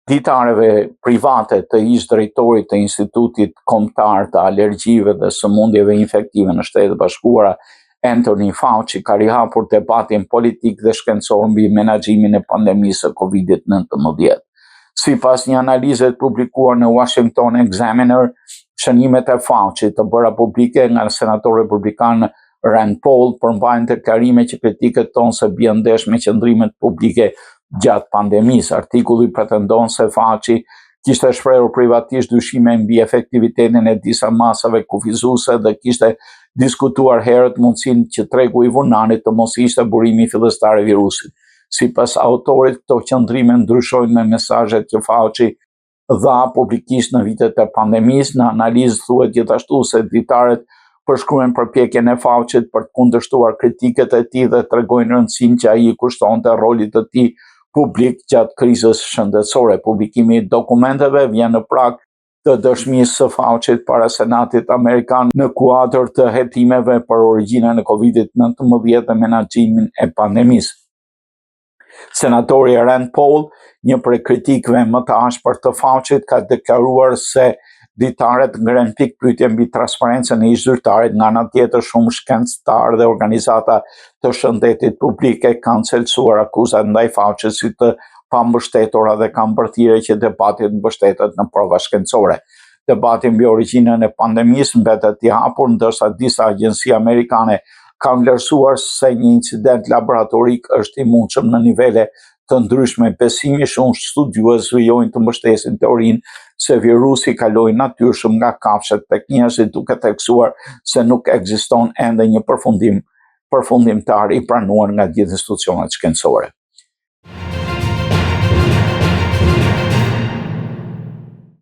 Ditareve private të ish-drejtorit të Institutit Kombëtar të Alergjive dhe Sëmundjeve Infektive në Shtetet e Bashkuara, Anthony Fauci, ka rihapur debatin politik dhe shkencor mbi menaxhimin e pandemisë së Covid-19. Sipas një analize të publikuar në Washington Examiner, shënimet e Fauci të bëra publike nga senatori republikan Rand Paul përmbajnë deklarime që kritikët thonë se bien ndesh me qëndrimet publike gjatë pandemisë. Artikulli pretendon se Fauci kishte shprehur privatisht dyshime mbi efektivitetin e disa masave kufizuese dhe kishte diskutuar herët mundësinë që tregu i Wuhanit të mos ishte burimi fillestar i virusit. Sipas autorit, këto qëndrime ndryshojnë me mesazhet që Fauci dha publikisht në vitet e pandemisë. Në analizë thuhet gjithashtu se ditaret përshkruajnë përpjekjen e Faucit për të kundërshtuar kritikët e tij dhe tregojnë rëndësinë që ai i kushtonte rolit të tij publik gjatë krizës shëndetësore. Publikimi i dokumenteve vjen në prag të dëshmisë së Faucit para Senatit Amerikan në kuadër të hetimeve për origjinën e Covid-19 dhe menaxhimin e pandemisë. Senatori Rand Paul, një prej kritikëve më të ashpër të Faucit, ka deklaruar se ditaret ngrenë pikëpyetje mbi transparencën e ish-zyrtarit. Nga ana tjetër, shumë shkencëtarë dhe organizata të shëndetit publik e kanë cilësuar akuzat ndaj Faucit si të pambështetura dhe kanë bërë thirrje që debati të mbështetet në prova shkencore. Debati mbi origjinën e pandemisë mbetet i hapur, ndërsa disa agjenci amerikane kanë vlerësuar se një incident laboratorik është i mundshëm në nivele të ndryshme besimi, shumë studiues vijojnë të mbështesin teorinë se virusi kaloi natyrshëm nga kafshët tek njerëzit, duke theksuar se nuk ekziston ende një përfundim përfundimtar i pranuar nga gjithë institucionet shkencore.